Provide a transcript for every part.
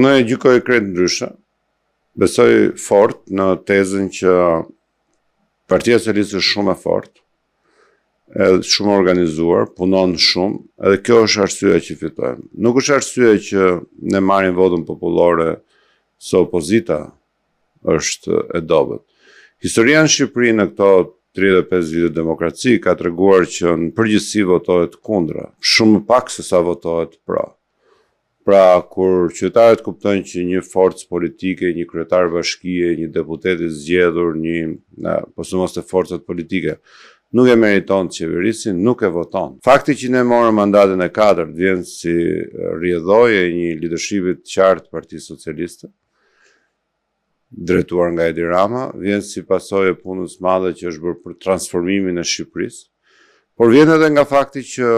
Unë e gjykoj krejt ndryshe. Besoj fort në tezën që Partia Socialiste është shumë e fortë, edhe shumë e organizuar, punon shumë, edhe kjo është arsyeja që fitojmë. Nuk është arsyeja që ne marrim votën popullore se opozita është e dobët. Historia në Shqipëri në këto 35 vite demokraci ka treguar që në përgjithësi votohet kundra, shumë më pak se sa votohet pro. Pra, kur qytetarët kuptojnë që një forcë politike, një kryetar bashkie, një deputet i zgjedhur, një, na, po sidomos te forcat politike, nuk e meriton të qeverisin, nuk e voton. Fakti që ne morëm mandatin e katërt vjen si rrjedhojë e një leadershipi të qartë të Partisë Socialiste, drejtuar nga Edi Rama, vjen si pasojë e punës madhe që është bërë për transformimin e Shqipërisë, por vjen edhe nga fakti që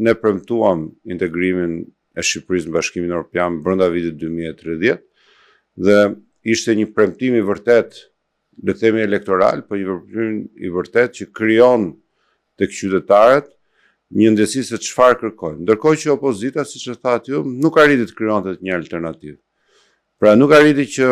ne premtuam integrimin e Shqipërisë në Bashkimin Evropian brenda vitit 2030 dhe ishte një premtim i vërtetë, le të themi elektoral, po një premtim i vërtetë që krijon tek qytetarët një ndjesi se çfarë kërkojnë. Ndërkohë që opozita, siç e thatë ju, nuk arriti të krijonte një alternativë. Pra nuk arriti që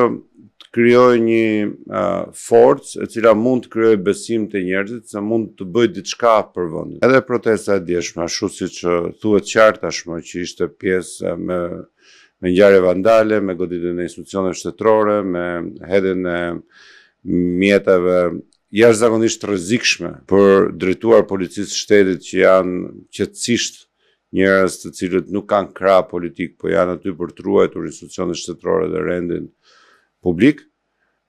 të krijojë një uh, forcë e cila mund të krijojë besim te njerëzit se mund të bëjë diçka për vendin. Edhe protesta e djeshme, ashtu siç thuhet qartë tashmë që ishte pjesë me me ngjarje vandale, me goditjen e institucioneve shtetërore, me hedhjen e mjeteve jashtëzakonisht të rrezikshme për drejtuar policisë së shtetit që janë qetësisht njerëz të cilët nuk kanë krah politik, po janë aty për të ruajtur institucionet shtetërore dhe rendin publik,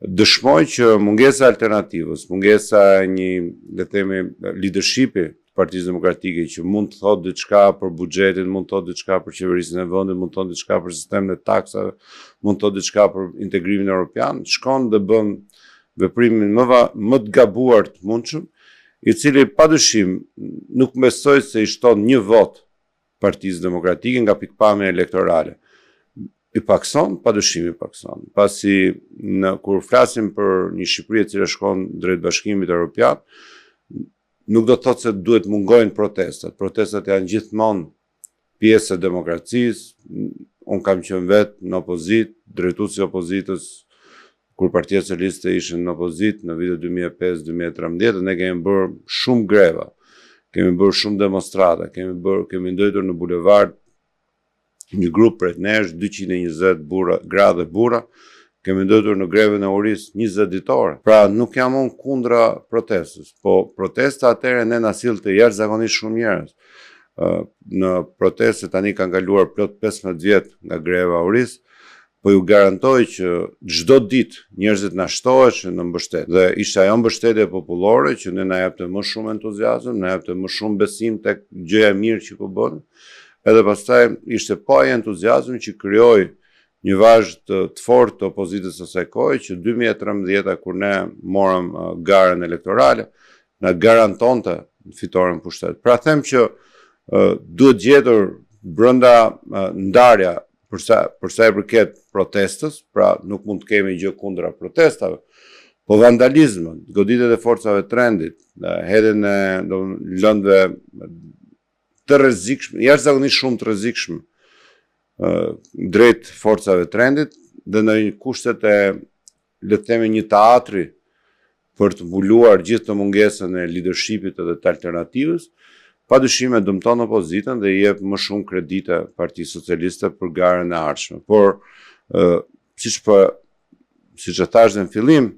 dëshmoi që mungesa e alternativës, mungesa e një, le të themi, leadershipi të Partisë Demokratike që mund të thotë diçka për buxhetin, mund të thotë diçka për qeverisjen e vendit, mund të thotë diçka për sistemin e taksave, mund të thotë diçka për integrimin evropian, shkon dhe bën veprimin më va, më të gabuar të mundshëm, i cili padyshim nuk besoj se i shton një votë Partisë Demokratike nga pikëpamja elektorale. I pakson, padyshim i pakson, pasi në kur flasim për një Shqipëri e cila shkon drejt Bashkimit Evropian, nuk do të thotë se duhet mungojnë protestat. Protestat janë gjithmonë pjesë e demokracisë. Unë kam qenë vetë në opozitë, drejtues i opozitës kur Partia Socialiste ishte në opozitë në vitet 2005-2013, ne kemi bërë shumë greva, kemi bërë shumë demonstrata, kemi bërë kemi ndejtur në bulevard një grup prej nesh 220 burra, gra dhe burra, kemi ndejtur në grevën e urisë 20 ditore. Pra nuk jam unë kundra protestës, po protesta atëherë ne na sillte jashtëzakonisht shumë njerëz. Në protestë tani kanë kaluar plot 15 vjet nga greva e urisë, po ju garantoj që çdo ditë njerëzit na shtoheshin në mbështetje. Dhe ishte ajo mbështetje popullore që ne na jepte më shumë entuziazëm, na jepte më shumë besim tek gjëja e mirë që po bënim. Edhe pastaj ishte po ai entuziazëm që krijoi një vazhdë të, të fortë të opozitës së asaj kohe që 2013-a kur ne morëm garën elektorale, na garantonte fitoren në pushtet. Pra them që duhet gjetur brenda ndarja për sa për sa i përket protestës, pra nuk mund të kemi gjë kundra protestave, po vandalizmin, goditjet e forcave të rendit, hedhjen e lëndëve të rrezikshme, jashtëzakonisht shumë të rrezikshme drejt forcave të rendit dhe në kushtet e le të themi një teatri për të mbuluar gjithë të mungesën e leadershipit edhe të alternativës, padyshim e dëmton opozitën dhe i jep më shumë kredite Partisë Socialiste për garën e ardhshme. Por, siç po siç e thashë në fillim,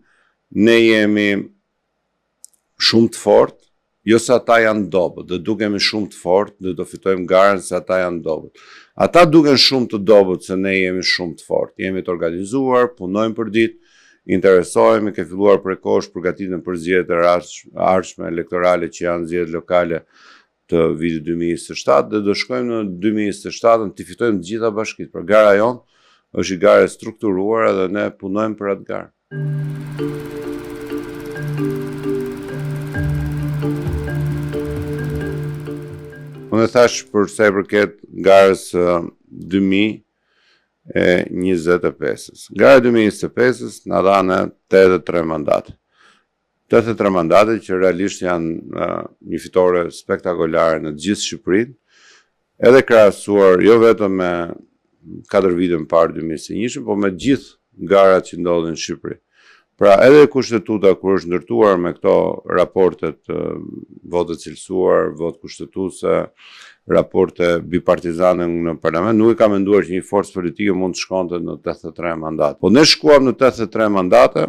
ne jemi shumë të fortë, jo se ata janë dobët, dhe dukemi shumë të fortë dhe do fitojmë garën se ata janë dobët. Ata duken shumë të dobët se ne jemi shumë të fortë, jemi të organizuar, punojmë për ditë, interesohemi, ke filluar prej kohësh përgatitjen për zgjedhjet e ardhshme elektorale që janë zgjedhjet lokale të vitit 2027 dhe do shkojmë në 2027-ën të fitojmë të gjitha bashkitë. Pra gara jonë është një garë e strukturuar edhe ne punojmë për atë garë. Unë e thash për sa i përket garës 2025-ës. Gara 2025-ës na dha ne 83 mandate. 83 mandate që realisht janë një fitore spektakolare në të gjithë Shqipërinë, edhe krahasuar jo vetëm me 4 vite më parë 2021, po me gjithë garat që ndodhin në Shqipëri. Pra edhe kushtetuta kur është ndërtuar me këto raportet votë cilësuar, votë kushtetuese, raporte bipartizane në parlament, nuk e ka menduar që një forcë politike mund të shkonte në 83 mandate. Po ne shkuam në 83 mandate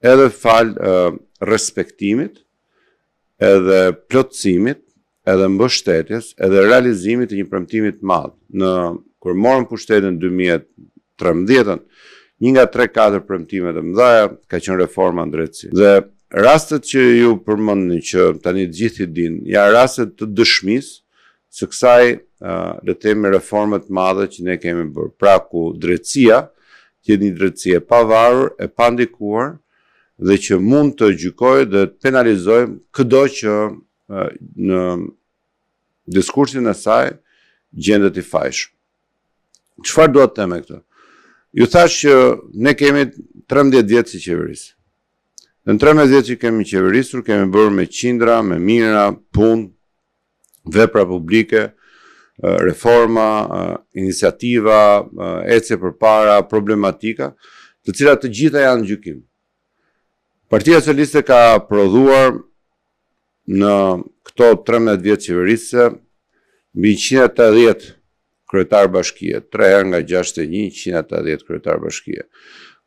edhe falë respektimit, edhe plotësimit, edhe mbështetjes, edhe realizimit të një premtimi të madh. Në kur morëm pushtetin në 2013-ën, një nga 3-4 premtimet e mëdha ka qenë reforma në drejtësi. Dhe rastet që ju përmendni që tani të gjithë i dinë, janë raste të dëshmisë së kësaj, le të themi, reforme të madhe që ne kemi bërë. Pra ku drejtësia, të jetë një drejtësi e pavarur, e pandikuar dhe që mund të gjykojë dhe të penalizojë këdo që në diskursin e saj gjendet i fajshëm. Çfarë dua të them me këtë? Ju thashë që ne kemi 13 vjet si qeverisje. Në 13 vjet që kemi qeverisur, kemi bërë me qindra, me mijëra punë, vepra publike, reforma, iniciativa, ecje përpara, problematika, të cilat të gjitha janë në gjykim. Partia Socialiste ka prodhuar në këto 13 vjet qeverisëse mbi 180 kryetar bashkie, 3 herë nga 61, 180 kryetar bashkie.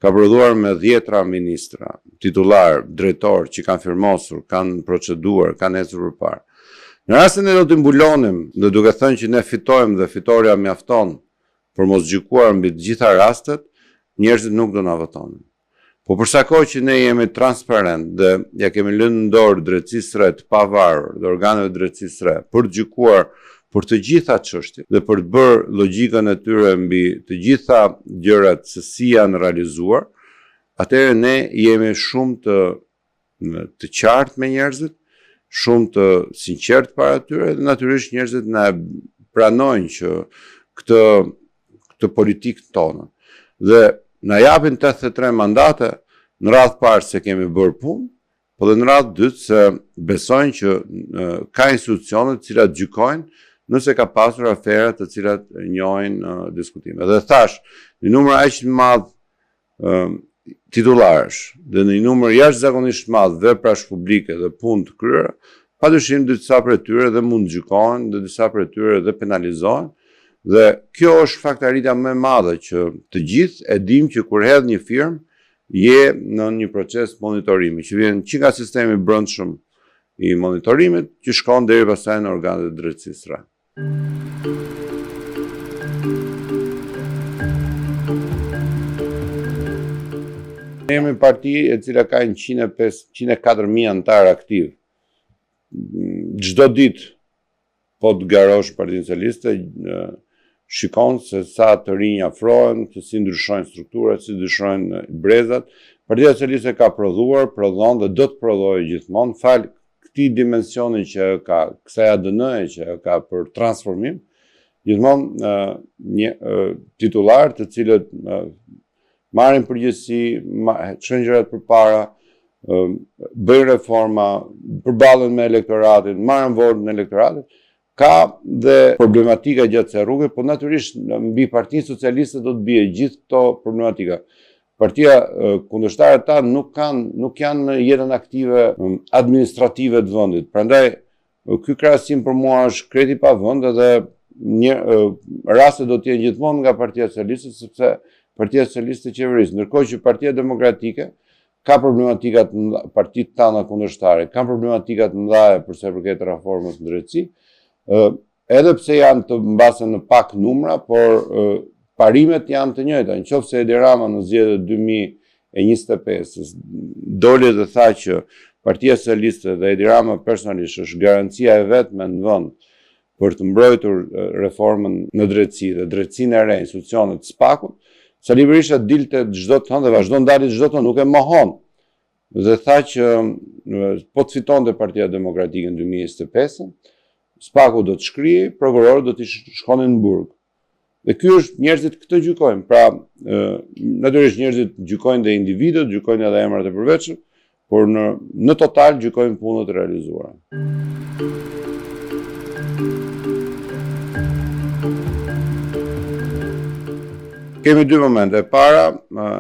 Ka prodhuar me dhjetra ministra, titullar, drejtor që kanë firmosur, kanë proceduar, kanë ecur përpara. Në rast se ne do t'i mbulonim dhe duke thënë që ne fitojmë dhe fitorja mjafton për mos gjykuar mbi të gjitha rastet, njerëzit nuk do na votonin. Po për sa kohë që ne jemi transparent dhe ia kemi lënë në dorë drejtësisë së re të pavarur dhe organeve të drejtësisë së re për të gjykuar për të gjitha çështjet dhe për të bërë logjikën e tyre mbi të gjitha gjërat se si janë realizuar, atëherë ne jemi shumë të të qartë me njerëzit, shumë të sinqertë para tyre dhe natyrisht njerëzit na pranojnë që këtë këtë politikë tonën. Dhe na japin 83 mandate në radhë parë se kemi bërë punë, po dhe në radhë dytë se besojnë që ka institucione të cilat gjykojnë nëse ka pasur afera të cilat njohin diskutime. Dhe thashë, një numër aq i madh titullarësh dhe në një numër jashtëzakonisht të madh veprash publike dhe punë të kryera, padyshim disa prej tyre dhe mund të gjykohen dhe disa prej tyre dhe penalizohen. Dhe kjo është fakt arritja më e madhe që të gjithë e dimë që kur hedh një firmë je në një proces monitorimi që vjen që nga sistemi i brendshëm i monitorimit që shkon deri pastaj në organet e drejtësisë së re. Ne jemi parti e cila ka 105, 104.000 anëtarë aktivë. Çdo ditë po të garosh Partinë Socialiste, shikon se sa të rinj afrohen, se si ndryshojnë strukturat, si ndryshojnë brezat. Partia Socialiste ka prodhuar, prodhon dhe do të prodhojë gjithmonë, falë këtij dimensioni që ka, kësaj ADN-e që ka për transformim, gjithmonë një titullar të cilët marrin përgjegjësi, çojnë gjërat përpara, bëjnë reforma, përballen me elektoratin, marrin votën e elektoratit, ka dhe problematika gjatë kësaj rruge, po natyrisht mbi Partinë Socialiste do të bie gjithë këto problematika. Partia kundërshtarët tanë nuk kanë nuk janë në jetën aktive administrative të vendit. Prandaj ky krahasim për mua është krejt i pavend edhe një raste do të jenë gjithmonë nga Partia Socialiste sepse Partia Socialiste qeveris, ndërkohë që Partia Demokratike ka problematika të mëdha, partitë tana kundërshtare kanë problematika të mëdha për sa i përket reformës në drejtësi. Ë edhe pse janë të mbase në pak numra, por parimet janë të njëjta. Në qoftë se Edi Rama në zgjedhjet 2025 doli dhe tha që Partia Socialiste dhe Edi Rama personalisht është garancia e vetme në vend për të mbrojtur reformën në drejtësi dhe drejtësinë e re, institucionet SPAK-ut, Sali Berisha dilte çdo të hënë dhe vazhdon dali çdo të hënë, nuk e mohon. Dhe tha që po të fitonte Partia Demokratike në 2025-ën, SPAK-u do të shkrihej, prokurorët do të shkonin në burg. Dhe ky është njerëzit këtë gjykojnë. Pra, natyrisht njerëzit gjykojnë dhe individët, gjykojnë edhe emrat e përveçëm, por në në total gjykojnë punët e realizuara. Kemi dy momente. E para,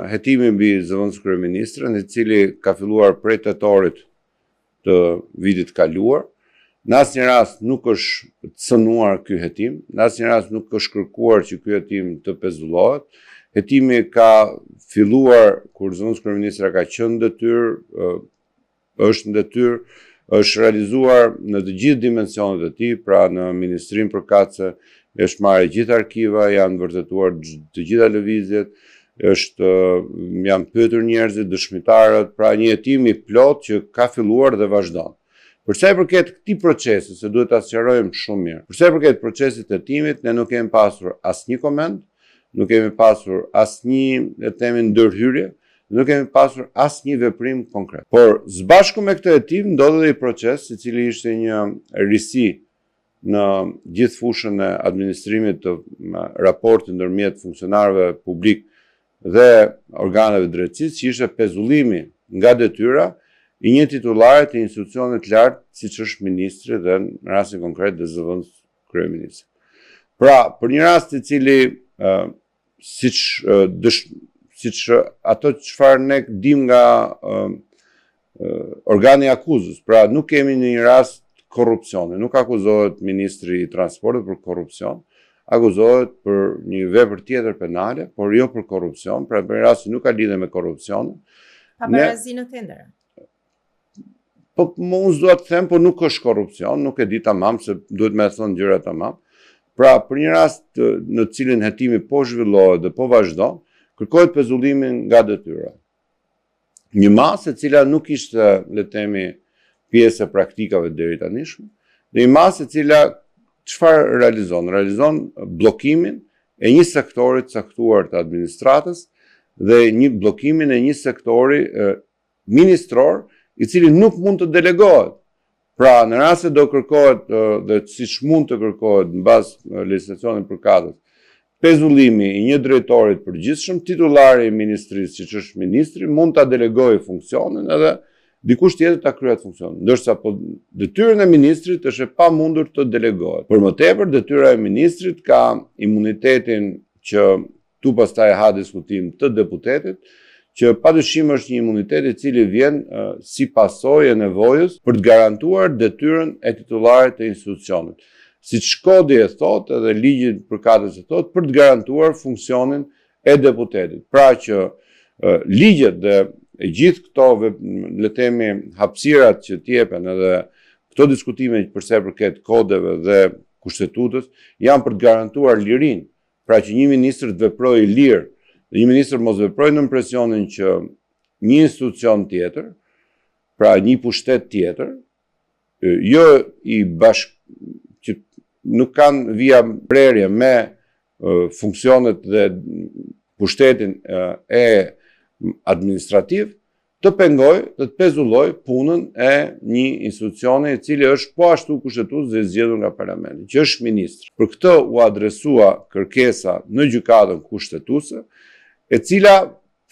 hetimi mbi zëvendëskryeministren, i cili ka filluar prej tetorit të vitit të kaluar. Në asnjë rast nuk është cënuar ky hetim, në asnjë rast nuk është kërkuar që ky hetim të pezullohet. Hetimi ka filluar kur zëvendëskryeministrja ka qenë në detyrë, është në detyrë, është realizuar në të gjithë dimensionet e tij, pra në ministrinë përkatëse është marrë gjithë arkiva, janë vërtetuar të gjitha lëvizjet, është janë pyetur njerëzit, dëshmitarët, pra një hetim i plotë që ka filluar dhe vazhdon. Për sa i përket këtij procesi, se duhet ta sqarojmë shumë mirë. Për sa i përket procesit të hetimit, ne nuk kemi pasur asnjë koment, nuk kemi pasur asnjë, le të themi, ndërhyrje, nuk kemi pasur asnjë veprim konkret. Por së bashku me këtë hetim ndodhi edhe një proces i cili ishte një risi në gjithë fushën e administrimit të raportit ndërmjet funksionarëve publik dhe organeve të drejtësisë, që ishte pezullimi nga detyra i një titullari të institucionit të lartë, siç është ministri dhe në rastin konkret dhe zëvendëskryeministri. Pra, për një rast i cili siç dësh, siç ato çfarë ne dimë nga organi i akuzës, pra nuk kemi në një rast korrupsioni, nuk akuzohet ministri i transportit për korrupsion, akuzohet për një vepër tjetër penale, por jo për korrupsion, pra për një rast që nuk ka lidhje me korrupsionin. Pabarazi në tendera. Po, më unë s'dua të them, po nuk është korrupsion, nuk e di tamam, se duhet me thënë gjëra tamam. Pra, për një rast në të cilin hetimi po zhvillohet dhe po vazhdon, kërkohet pezullimi nga detyra. Një masë e cila nuk ishte, le të themi, pjesë e praktikave deri tanishme, dhe një masë e cila çfarë realizon? Realizon bllokimin e një sektori të caktuar të administratës dhe një bllokimin e një sektori ministror, i cili nuk mund të delegohet. Pra, në rast se do kërkohet dhe siç mund të kërkohet në bazë legjislacionit përkatës, pezullimi i një drejtori të përgjithshëm, titullari i ministrisë, siç është ministri, mund ta delegojë funksionin edhe dikush tjetër ta kryejë atë funksion. Ndërsa po detyrën e ministrit është e pamundur të delegohet. Për më tepër, detyra e ministrit ka imunitetin që Këtu pastaj ha diskutim të deputetit, që padyshim është një imunitet i cili vjen si pasojë e nevojës për të garantuar detyrën e titullarit të institucionit. Siç kodi e thotë edhe ligji përkatës e thotë, për të garantuar funksionin e deputetit. Pra që ligjet dhe e gjithë këto, le të themi, hapësirat që të jepen edhe këto diskutime për sa i përket kodeve dhe kushtetutës, janë për të garantuar lirinë Pra që një ministër të veprojë i lirë, dhe një ministër mos veprojë nën presionin që një institucion tjetër, pra një pushtet tjetër, jo i bashk që nuk kanë vija prerje me funksionet dhe pushtetin e administrativ, të pengojë dhe të pezullojë punën e një institucioni i cili është po ashtu kushtetues dhe i zgjedhur nga parlamenti, që është ministri. Për këtë u adresua kërkesa në gjykatën kushtetuese, e cila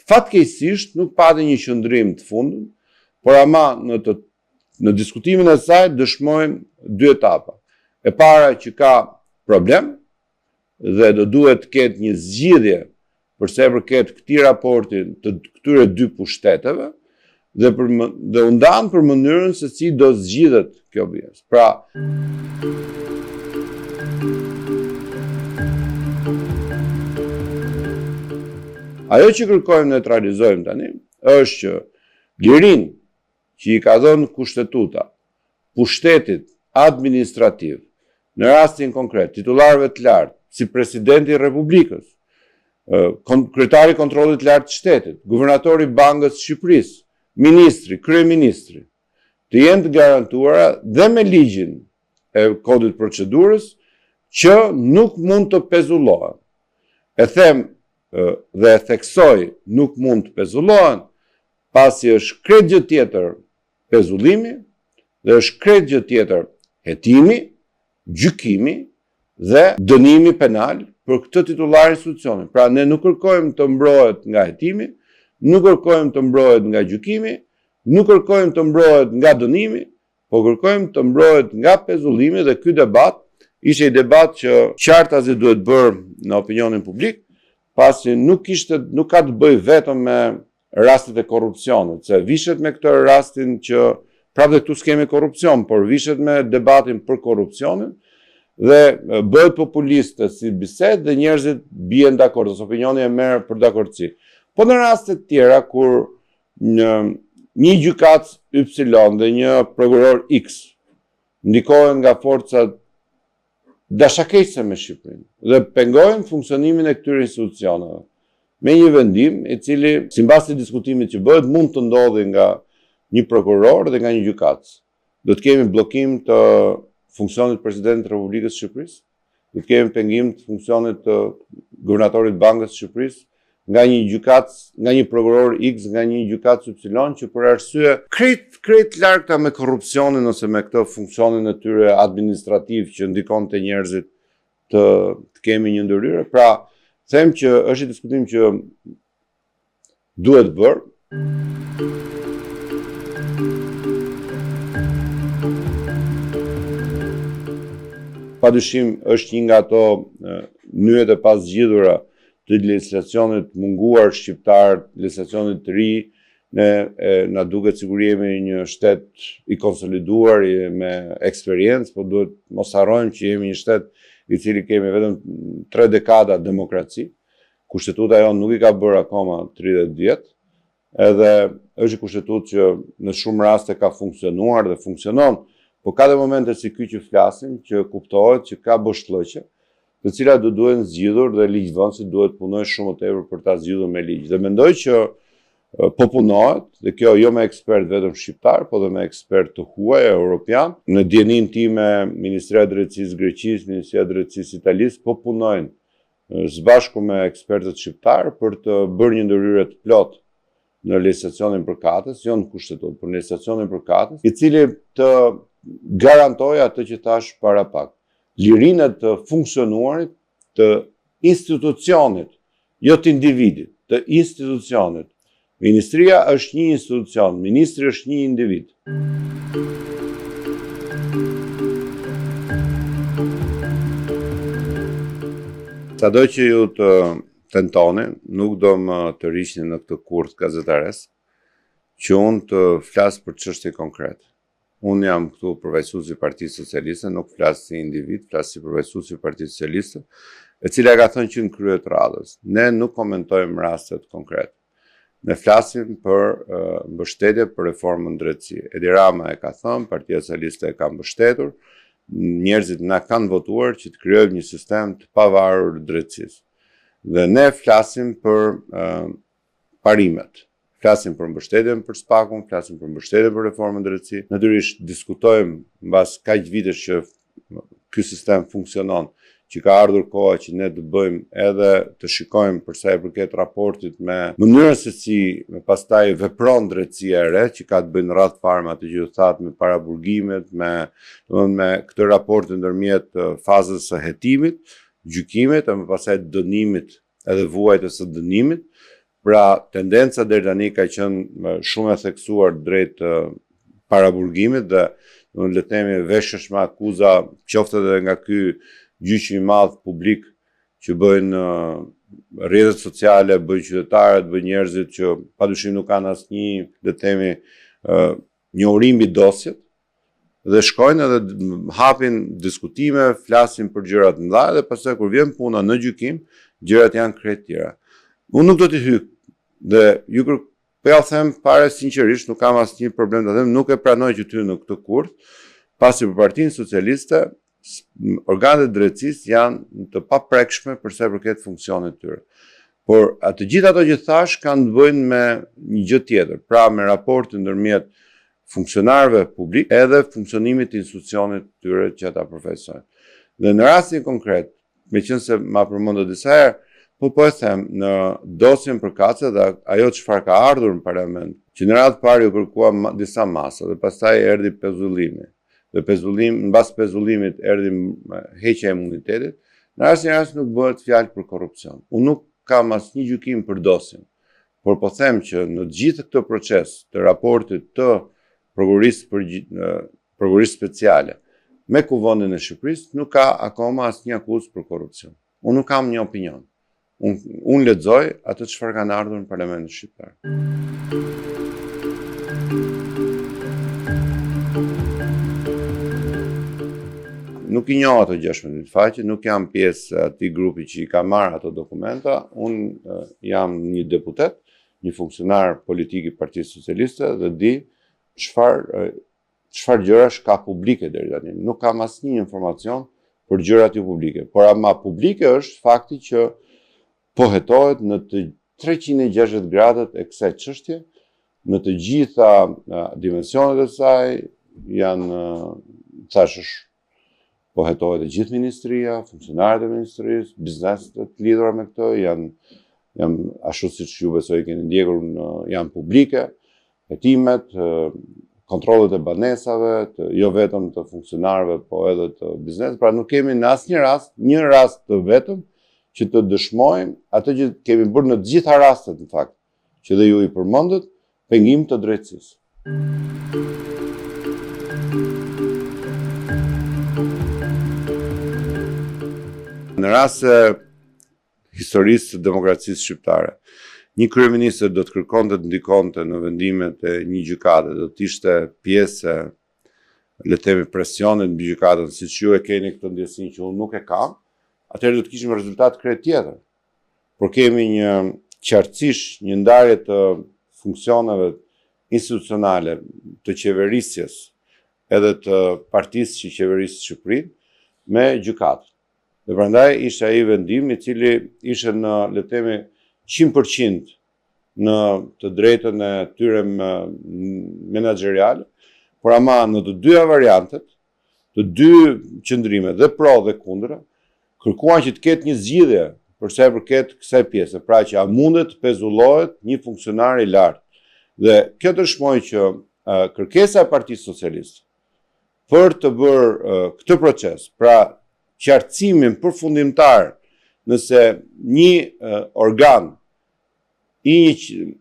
fatkeqësisht nuk pati një qëndrim të fundit, por ama në të në diskutimin e saj dëshmojmë dy etapa. E para që ka problem dhe do duhet të ketë një zgjidhje për sa i përket këtij raporti të këtyre dy pushteteve dhe për dhe u ndanë për mënyrën se si do zgjidhet kjo pjesë. Pra, ajo që kërkojmë ne të realizojmë tani është që lirinë që i ka dhënë kushtetuta pushtetit administrativ, në rastin konkret, titullarëve të lartë, si presidenti i Republikës, kryetari i kontrollit të lartë të shtetit, guvernatori i Bankës së Shqipërisë, ministri, kryeministri, të jenë të garantuara dhe me ligjin e kodit procedurës që nuk mund të pezullohen. E them dhe e theksoj, nuk mund të pezullohen, pasi është krejt gjë tjetër pezullimi dhe është krejt gjë tjetër hetimi, gjykimi dhe dënimi penal për këtë titullar institucioni. Pra ne nuk kërkojmë të mbrohet nga hetimi, nuk kërkojmë të mbrohet nga gjykimi, nuk kërkojmë të mbrohet nga dënimi, po kërkojmë të mbrohet nga pezullimi dhe ky debat ishte një debat që qartazi duhet bërë në opinionin publik, Pasi nuk ishte nuk ka të bëjë vetëm me rastet e korrupsionit, se vishet me këtë rastin që prapë dhe këtu s'kemi korrupsion, por vishet me debatin për korrupsionin dhe bëhet populiste si bisedë dhe njerëzit bien dakord, ose opinioni e merr për dakordësi. Po në raste të tjera kur një një gjykatës Y dhe një prokuror X ndikohen nga forcat dashakeqëse me Shqipërinë dhe pengojnë funksionimin e këtyre institucioneve me një vendim i cili, simbas diskutimit që bëhet, mund të ndodhi nga një prokuror dhe nga një gjykatës. Do të kemi bllokim të funksionit të presidentit të Republikës së Shqipërisë, do të kemi pengim të funksionit të guvernatorit të Bankës së Shqipërisë, nga një gjykatës, nga një prokuror X, nga një gjykatës Y, që për arsye krejt krejt largëta me korrupsionin ose me këtë funksionin e tyre administrativ që ndikon te njerëzit të, të kemi një ndërhyrje. Pra, them që është një diskutim që duhet bërë. Pa dyshim është një nga ato nyjet e pazgjidhura të legjislacionit të munguar shqiptar, legjislacionit të ri, ne e, na duket sikur jemi një shtet i konsoliduar i, me eksperiencë, po duhet mos harrojmë që jemi një shtet i cili kemi vetëm tre dekada demokraci. Kushtetuta jonë nuk i ka bërë akoma 30 vjet, edhe është një kushtetutë që në shumë raste ka funksionuar dhe funksionon, po ka dhe momente si ky që flasim, që kuptohet që ka boshllëqe, të cilat do duhen zgjidhur dhe ligjvënësi duhet punojë shumë më tepër për ta zgjidhur me ligj. Dhe mendoj që po punohet, dhe kjo jo me ekspertë vetëm shqiptar, po dhe me ekspertë të huaj, europian. Në dijeninë time, Ministria e Drejtësisë Greqisë, Ministria e Drejtësisë Italisë, po punojnë së bashku me ekspertët shqiptarë për të bërë një ndërhyrje të plotë në legjislacionin përkatës, jo në kushtetutë, por në legjislacionin përkatës, i cili të garantojë atë që thashë para pak. Lirinë e të funksionuarit të institucionit, jo të individit, të institucionit. Ministria është një institucion, ministri është një individ. Sado që ju të tentoni, nuk do më tërhiqni në këtë kurth gazetaresk, që unë të flas për çështje konkrete. Unë jam këtu përfaqësues i Partisë Socialiste, nuk flas si individ, flas si përfaqësues i Partisë Socialiste, e cila e ka thënë që në krye të radhës. Ne nuk komentojmë rastet konkrete. Ne flasim për uh, mbështetje për reformën në drejtësi. Edi Rama e ka thënë, Partia Socialiste e ka mbështetur, njerëzit na kanë votuar që të krijojmë një sistem të pavarur të drejtësisë. Dhe ne flasim për uh, parimet. Flasim për mbështetjen për SPAK-un, flasim për mbështetjen për reformën në drejtësi. Natyrisht diskutojmë mbas kaq vitesh që ky sistem funksionon, që ka ardhur koha që ne të bëjmë edhe të shikojmë për sa i përket raportit me mënyrën se si me pastaj vepron drejtësia e re, që ka të bëjë në radhë të parë me atë që ju thatë me paraburgimet, me domethënë me këtë raport ndërmjet fazës së hetimit, gjykimit e më pastaj dënimit edhe vuajtjes së dënimit. Pra, tendenca deri tani ka qenë shumë e theksuar drejt paraburgimit dhe do le të themi veshësh me akuza qoftë edhe nga ky gjyq i madh publik që bëjnë rrjetet sociale, bëjnë qytetarët, bëjnë njerëzit që padyshim nuk kanë asnjë, le të themi, njohuri mbi dosjet dhe shkojnë edhe hapin diskutime, flasin për gjëra të mëdha dhe pastaj kur vjen puna në gjykim, gjërat janë krejt tjera. Unë nuk do t'i hyj dhe ju kër, po jua them fare sinqerisht, nuk kam asnjë problem ta them, nuk e pranoj që të hyj në këtë kurth, pasi për Partinë Socialiste organet e drejtësisë janë të paprekshme për sa i përket funksionit të tyre. Por të gjitha ato që thashë kanë të bëjnë me një gjë tjetër, pra me raportin ndërmjet funksionarëve publik edhe funksionimit të institucionit të tyre që ata përfaqësojnë. Dhe në rastin konkret, meqenëse ma përmendët disa herë, po po e them në dosjen përkatëse dhe ajo çfarë ka ardhur në parlament, që në radhë të parë iu kërkua disa masa dhe pastaj erdhi pezullimi. Dhe pezullim, mbas pezullimit erdhi heqja e imunitetit, në asnjë rast nuk bëhet fjalë për korrupsion. Unë nuk kam asnjë gjykim për dosjen, por po them që në të gjithë këtë proces të raportit të prokurorisë për prokurorisë speciale me Kuvendin e Shqipërisë nuk ka akoma asnjë akuzë për korrupsion. Unë nuk kam një opinion. Unë un lexoj atë çfarë kanë ardhur në Parlamentin Shqiptar. Nuk i njoh ato 16 faqe, nuk jam pjesë e atij grupi që i ka marrë ato dokumenta. Unë jam një deputet, një funksionar politik i Partisë Socialiste dhe di çfarë çfarë gjërash ka publike deri tani. Nuk kam asnjë informacion për gjërat jo publike, por ama publike është fakti që po hetohet në të 360 gradët e kësaj çështje, në të gjitha dimensionet e saj, janë, thashë, po hetohet e gjithë ministria, funksionarët e ministrisë, bizneset të lidhura me këtë, janë, janë ashtu siç ju besoj keni ndjekur, në, janë publike, hetimet, kontrollet e banesave, të, jo vetëm të funksionarëve, po edhe të biznesit, pra nuk kemi në asnjë rast, një rast të vetëm, që të dëshmojmë atë që kemi bërë në të gjitha rastet në fakt, që dhe ju i përmendët, pengim të drejtësisë. Në rast se historisë së demokracisë shqiptare, një kryeministër do të kërkonte të ndikonte në vendimet e një gjykate, do të ishte pjesë e le të themi presionit mbi gjykatën, siç ju e keni këtë ndjesinë që unë nuk e kam, atëherë do të kishim rezultat krejt tjetër. Por kemi një qartësisht një ndarje të funksioneve institucionale të qeverisjes edhe të partisë që qeveris Shqipërinë me gjykatën. Dhe prandaj ishte ai vendim i cili ishte në, le të themi, 100% në të drejtën e tyre menaxheriale, por ama në të dyja variantet, të dy qëndrimet dhe pro dhe kundra, kërkuan që të ketë një zgjidhje për sa i përket kësaj pjese, pra që a mundet të pezullohet një funksionar i lartë. Dhe kjo dëshmoi që kërkesa e Partisë Socialiste për të bërë këtë proces, pra qartësimin përfundimtar nëse një organ i një,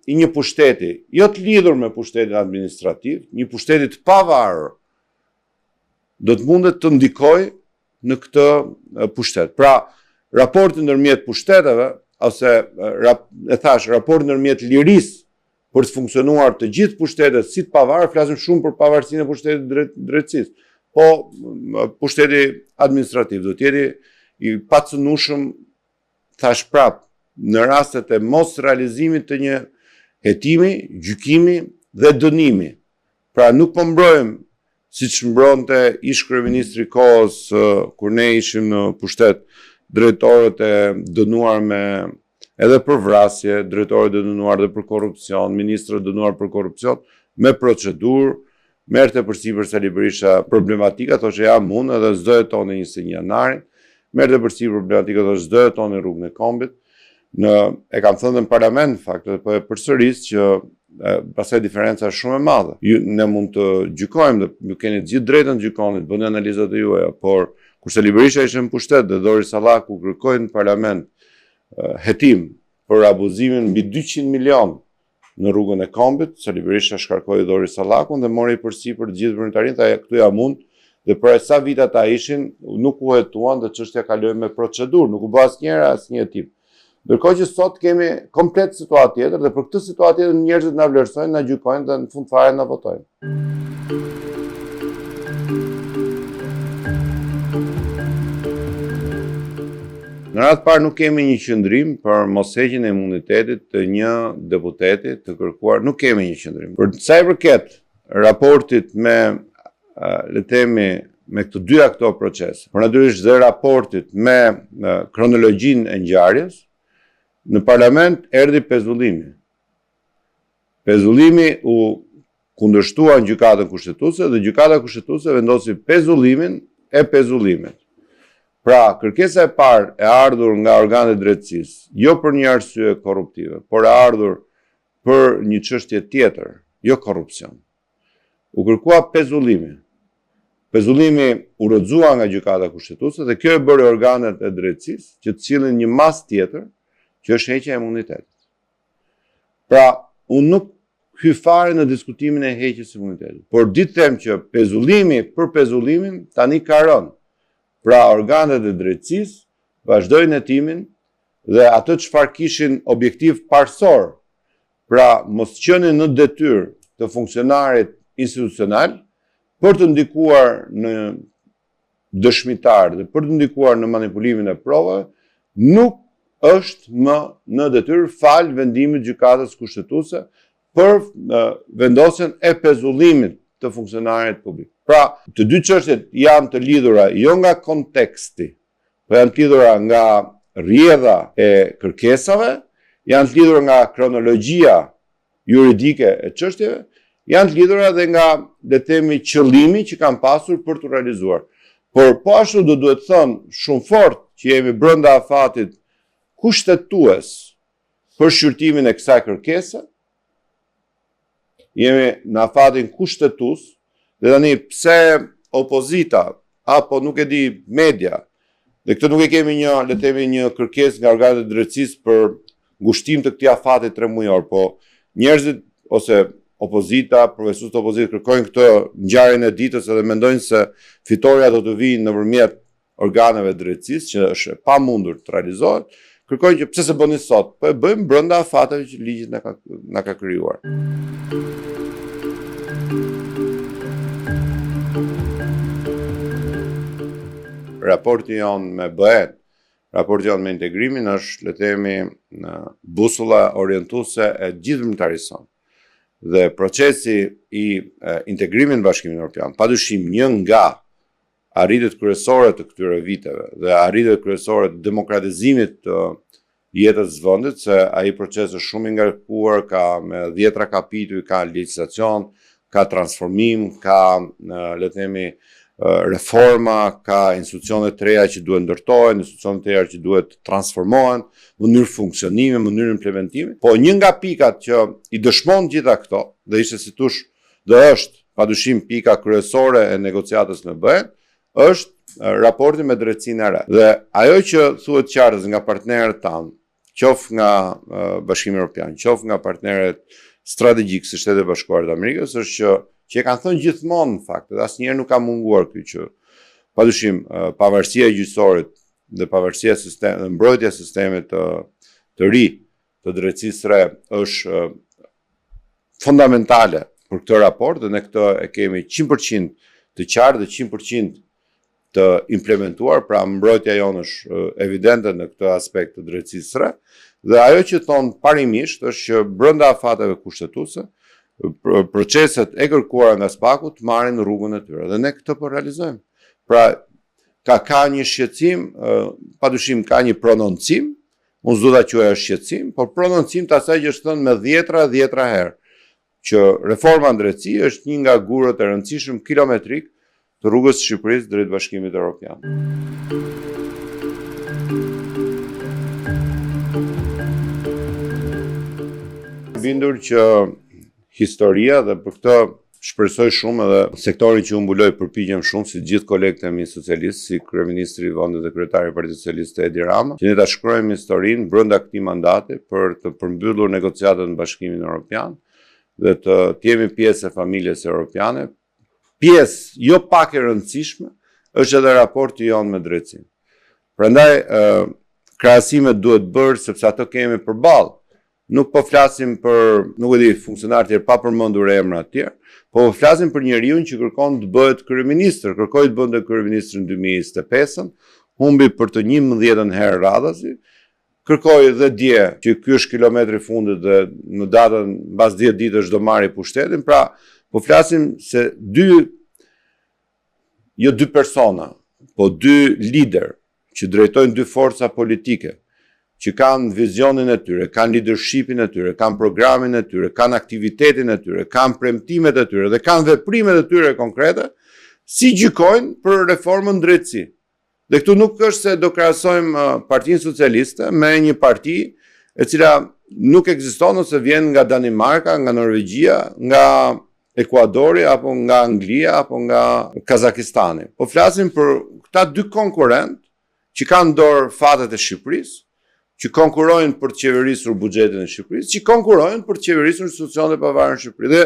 i një pushteti, jo të lidhur me pushtetin administrativ, një pushteti të pavarur, do të mundet të ndikojë në këtë pushtet. Pra, raporti ndërmjet pushteteve, ose e thashë, raporti ndërmjet lirisë për të funksionuar të gjithë pushtetet si të pavarur, flasim shumë për pavarësinë e pushtetit drejt, drejtësisë. Po pushteti administrativ do të jetë i pacënueshëm thashë prapë në rastet e mosrealizimit të një hetimi, gjykimi dhe dënimi. Pra nuk po mbrojmë siç mbronte ish kryeministri i kohës kur ne ishim në pushtet, drejtorët e dënuar me edhe për vrasje, drejtorët e dënuar dhe për korrupsion, ministrat e dënuar për korrupsion, me procedurë, merrte përsipër Sali Berisha problematika, thoshte jam unë edhe s'do hetoni 21 janarin, merrte përsipër problematika, thoshte s'do hetoni rrugën e kombit, në, e kam thënë në parlament, në fakt, edhe po e përsëris që pastaj diferenca është shumë e madhe. Ju, ne mund të gjykojmë dhe ju keni të gjithë drejtën të gjykoni, të bëni analizat e juaja, por kur Sali Berisha ishte në pushtet dhe Dhori Sallaku kërkoi në parlament hetim për abuzimin mbi 200 milion në rrugën e kombit, Sali Berisha shkarkoi Dhori Sallakun dhe mori përsipër të gjithë veprimtarinë, tha këtu jam unë, dhe për sa vite ata ishin, nuk u hetuan dhe çështja kaloi me procedurë, nuk u bë asnjëherë asnjë hetim. Ndërkohë që sot kemi komplet situatë tjetër dhe për këtë situatë tjetër njerëzit na vlerësojnë, na gjykojnë dhe në fund fare na votojnë. Në radhë të parë nuk kemi një qëndrim për mosheqjen e imunitetit të një deputeti të kërkuar, nuk kemi një qëndrim. Për sa i përket raportit me le të themi me të dyja këto procese, por natyrisht dhe raportit me kronologjinë e ngjarjes, në parlament erdhi pezullimi. Pezullimi u kundërshtua në gjykatën kushtetuese dhe gjykata kushtetuese vendosi pezullimin e pezullimit. Pra, kërkesa e parë e ardhur nga organet e drejtësisë, jo për një arsye korruptive, por e ardhur për një çështje tjetër, jo korrupsion. U kërkua pezullimi. Pezullimi u rrëzua nga gjykata kushtetuese dhe kjo e bëri organet e drejtësisë që të sillin një masë tjetër, që është heqja e imunitetit. Pra, unë nuk hyj fare në diskutimin e heqjes së imunitetit, por di të them që pezullimi për pezullimin tani ka rënë. Pra, organet e drejtësisë vazhdojnë hetimin Dhe atë çfarë kishin objektiv parësor, pra mosqenien në detyrë të funksionarit institucional për të ndikuar në dëshmitar dhe për të ndikuar në manipulimin e provave, nuk është më në detyrë falë vendimit të Gjykatës Kushtetuese për vendosjen e pezullimit të funksionarit publik. Pra, të dy çështjet janë të lidhura jo nga konteksti, po janë të lidhura nga rrjedha e kërkesave, janë të lidhura nga kronologjia juridike e çështjeve, janë të lidhura edhe nga, le të themi, qëllimi që kanë pasur për t'u realizuar. Por po ashtu do duhet thënë shumë fort që jemi brenda afatit kushtetues për shqyrtimin e kësaj kërkese. Jemi në afatin kushtetues dhe tani pse opozita apo nuk e di media dhe këtë nuk e kemi një, le të themi një kërkesë nga organet e drejtësisë për ngushtim të këtij afati tremujor, po njerëzit ose opozita, përfaqësuesit e opozitës kërkojnë këtë ngjarjen e ditës edhe mendojnë se fitorja do të vijë nëpërmjet organeve të drejtësisë, që është e pamundur të realizohet, kërkojnë që pse s'e bëni sot, po e bëjmë brenda afateve që ligji na ka na ka krijuar. Raporti jonë me BE-n, raporti jonë me integrimin është, le të themi, në busulla orientuese e gjithë veprimtarisë sonë. Dhe procesi i integrimit në Bashkimin Evropian, padyshim një nga arritjet kryesore të këtyre viteve dhe arritjet kryesore të demokratizimit të jetës së vendit, se ai proces është shumë i ngarkuar, ka me dhjetra kapituj, ka legjislacion, ka transformim, ka, le të themi, reforma, ka institucione të reja që duhet ndërtohen, institucione të reja që duhet transformohen, mënyrë funksionimi, mënyrë implementimi. Po një nga pikat që i dëshmon gjitha këto, dhe ishte si tush dhe është padyshim pika kryesore e negociatës me BE-n, është raporti me drejtësinë e re. Dhe ajo që thuhet qartë nga partnerët tanë, qoftë nga Bashkimi Evropian, qoftë nga partnerët strategjikë si Shtetet e Bashkuara të Amerikës, është që që e kanë thënë gjithmonë në fakt, dhe asnjëherë nuk ka munguar ky që padyshim pavarësia e gjyqësorit dhe pavarësia e sistemit dhe mbrojtja e sistemit të të ri të drejtësisë së re është fundamentale për këtë raport dhe ne këtë e kemi 100% të qartë dhe 100% të implementuar, pra mbrojtja jonë është evidente në këtë aspekt të drejtësisë së re. Dhe ajo që thonë parimisht është që brenda afateve kushtetuese, proceset e kërkuara nga SPAK-u të marrin rrugën e tyre dhe ne këtë po realizojmë. Pra ka ka një shqetësim, padyshim ka një prononcim, Unë s'do ta quaja shqetësim, por prononcim të asaj që është thënë me dhjetra e dhjetra herë, që reforma në drejtësi është një nga gurët e rëndësishëm kilometrik të rrugës së Shqipërisë drejt Bashkimit Evropian. Bindur që historia dhe për këtë shpresoj shumë edhe sektorin që unë mbuloj përpiqem shumë si të gjithë kolegët e mi socialistë, si kryeministri i vendit dhe kryetari i Partisë Socialiste Edi Rama, që ne ta shkruajmë historinë brenda këtij mandati për të përmbyllur negociatat në Bashkimin Evropian dhe të, të jemi pjesë e familjes europiane. Pjesë jo pak e rëndësishme është edhe raporti jonë me drejtësinë. Prandaj krahasimet duhet bërë sepse ato kemi përballë. Nuk po flasim për, nuk e di, funksionarë të tjerë pa përmendur emra të tjerë, po po flasim për njeriun që kërkon të bëhet kryeministër, kërkoi të bënte kryeministër në 2025-ën, humbi për të 11-ën herë radhazi, kërkoi dhe dje që ky është kilometri i fundit dhe në datën mbas 10 ditësh do marri pushtetin, pra po flasim se dy jo dy persona, po dy liderë që drejtojnë dy forca politike, që kanë vizionin e tyre, kanë leadershipin e tyre, kanë programin e tyre, kanë aktivitetin e tyre, kanë premtimet e tyre dhe kanë veprimet e tyre konkrete, si gjykojnë për reformën në drejtësi. Dhe këtu nuk është se do krahasojmë uh, Partinë Socialiste me një parti e cila nuk ekziston ose vjen nga Danimarka, nga Norvegjia, nga Ekuadori apo nga Anglia apo nga Kazakistani. Po flasim për këta dy konkurrentë që kanë në dorë fatet e Shqipërisë, që konkurrojnë për të qeverisur buxhetin e Shqipërisë, që konkurrojnë për të qeverisur institucionet e pavarura në Shqipëri. Dhe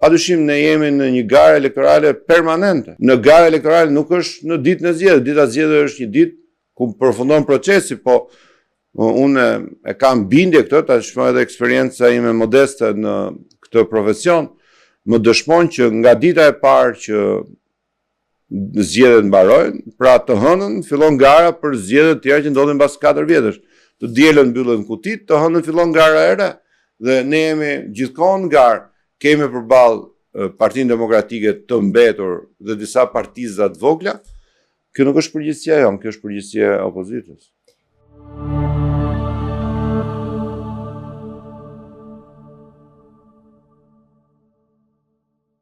padyshim ne jemi në një garë elektorale permanente. Në garë elektorale nuk është në ditën e zgjedhjeve, dita e zgjedhjeve është një ditë ku përfundon procesi, po. Unë e kam bindje këtë, tashmë edhe eksperienca ime modeste në këtë profesion, më dëshmon që nga dita e parë që zgjedhjet mbarojnë, pra të hënën fillon gara për zgjedhjet e tjera që ndodhin mbas 4 vjetësh. Të dielën mbyllen kutitë, të hënën fillon gara e re. Dhe ne jemi gjithkohë në garë, kemi përballë Partinë Demokratike të mbetur dhe disa partiza të vogla. Kjo nuk është përgjegjësia jonë, kjo është përgjegjësia e opozitës.